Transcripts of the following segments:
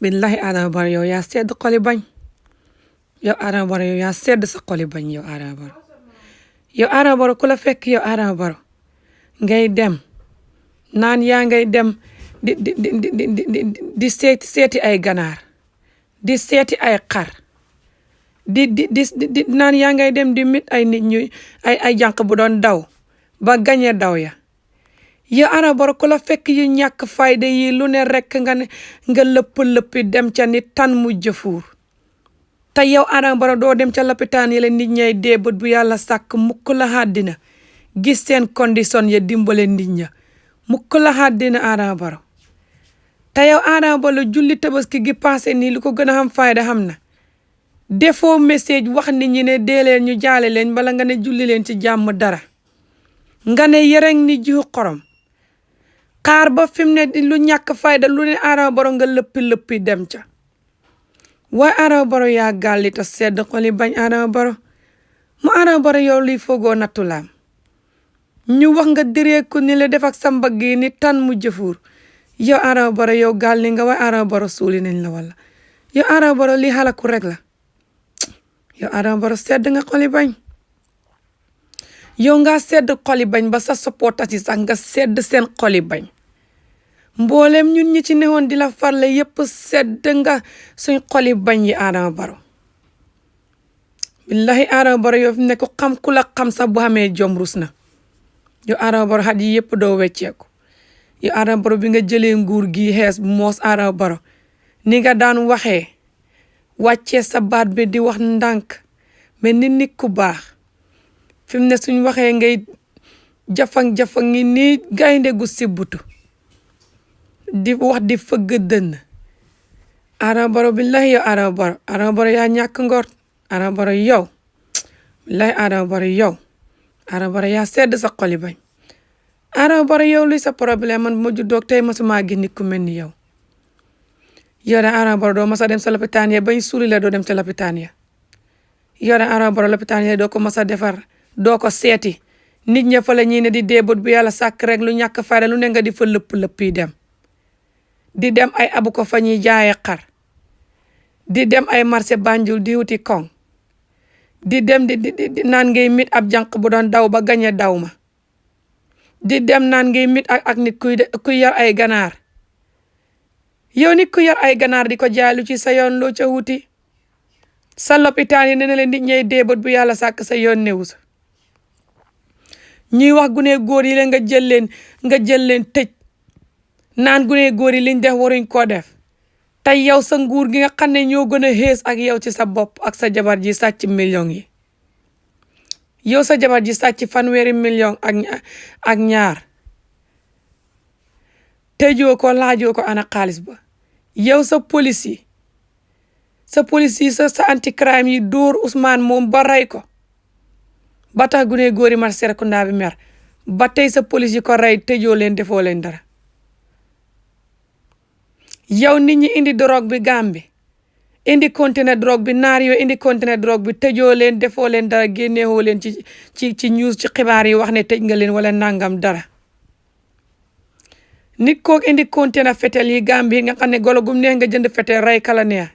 billahi Adama Barrow yow yaa sedd xoli bañ yow Adama Barrow yow yaa sedd sa xoli bañ yow Adama Barrow yow Adama Barrow ku la fekk yow Adama Barrow ngay dem naan yaa ngay dem di seeti ay ganaar di seeti ay xar di naan yaa ngay dem di mit ay nit ñu ay jànq bu doon daw ba gañe daw ya yow Adama Barrow ku la fekk yu ñàkk fayda yi lu ne rekk nga lëppi dem ca ni tan mu jëfuur te yow Adama Barrow doo dem ca lopitaan yi la nit ñay dee bët bu yàlla sàkk mukk la àddina gis seen condition ya dimbale nit ña mukk la àddina Adama Barrow te yow Adama Barrow julli tabaski gi passé nii lu ko gën a xam fayda xam na defoo message wax nit ñi ne dee leen ñu jaale leen bala nga ne julli leen ci jàmm dara nga ne yereng ni jiw xorom xaar ba fi mu ne lu ñàkk fayda lu ne Adama Barrow nga lëppi dem ca waaye Adama Barrow yaa gàlli te sedd xoli bañ Adama Barrow mu Adama Barrow yow liy foogoo nattulaam ñu wax nga direeku ni la def ak sa mbagg yi ni tan mu jëfuur yow Adama Barrow yow gàlli nga waaye Adama Barrow suuli nañ la walla yow Adama Barrow lii xalaku rek la yow Adama Barrow sedd nga xoli bañ yow nga sedd xoli bañ ba sa supporters yi sax nga sedd seen xoli bañ mboolem ñun ñi ci newoon di la farle yépp sedd nga suñ xoli bañ yi Adama Barrow billahi Adama Barrow yow fi ne ko xam ku la xam sax bu xamee jom rus na yow Adama Barrow xat yi yépp doo wecceeku yow Adama Barrow bi nga jëlee nguur gi xees moos Adama Barrow ni nga daan waxee wàccee sa baat bi di wax ndànk mais nit ku baax fi mu ne suñ waxee ngay jafang ngi nii gaynde gu sibbutu di wax di fëgg dënn Adama Barrow billahi yow Adama Barrow yaa ñàkk ngor Adama Barrow yow billahi Adama Barrow yow Adama Barrow yaa sedd sa xoli bañ Adama Barrow yow luy sa problème man bu ma juddoo tey masuma gis nit ku mel ni yow yow de Adama Barrow doo masa dem sa lopitaan ya bañ suuli la doo dem ca lopitaan ya yow de Adama Barrow lopitaan ya doo ko masa defar doo ko seeti nit ña fa la ñii ne di dee bët bu yàlla sàkk rek lu ñàkk fayda lu ne nga di fa lëpp yi dem di dem ay abu ko fa ñuy jaaye xar di dem ay marché Banjul di wuti koŋ di dem di naan ngay mit ab jànq bu doon daw ba gañe daw ma di dem naan ngay mit ak nit kuy yar ay ganaar yow nit ku yar ay ganaar di ko jaay lu ci sa yoon loo ca wuti sa lopitaan yi ne na leen nit ñay dee bët bu yàlla sàkk sa yoon newu sa ñuy wax gune góor yi la nga jël leen tëj naan gune góor yi liñ def waruñ koo def tey yow sa nguur gi nga xam ne ñoo gën a xees ak yow ci sa bopp ak sa jabar ji sàcc millions yi yow sa jabar ji sàcc 1 million ak ñaar tëjoo ko laajoo ko ana xaalis ba yow sa police yi sa anti crime yi dóor Ousmane moom ba rey ko ba tax gune góor yi marché Serekunda bi mer ba tey sa police yi ko rey tëjoo leen defoo leen dara yow nit ñi indi drogue bi Gambie indi conteneur drogue bi naar yoo indi conteneur drogue bi tëjoo leen defoo leen dara génneewoo leen ci news ci xibaar yi wax ne tëj nga leen wala nangam dara nit kook indi conteneur fetel yi Gambie nga xam ne golo gum neex nga jënd fetel rey kala neex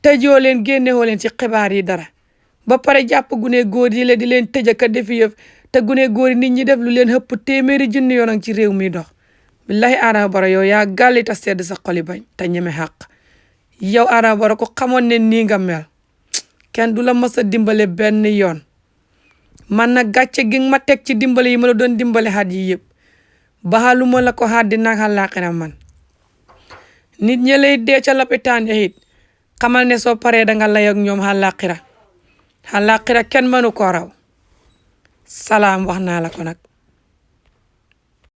tëjoo leen génneewoo leen ci xibaar yi dara ba pare jàpp gune góor yi la di leen tëj ak defi yëf te gune góor yi nit ñi def lu leen xëpp téeméeri junni yoon ci réew mi dox billahi Adama Barrow yow yaa gàlli ta sedd sa xoli bañ te ñeme xàq yow Adama Barrow ko xamoon ne nii nga mel kenn du la mës a dimbale benn yoon man na gàcce gi ma teg ci dimbale yi ma la doon dimbale xat yi yëpp baxaluma la ko xaddi nag àllaaxira man nit ñi lay dee ca lopitaan ya it xamal ne soo paree danga lay ak ñoom àllaaxira kenn mënu ko raw salaam wax naa la ko nag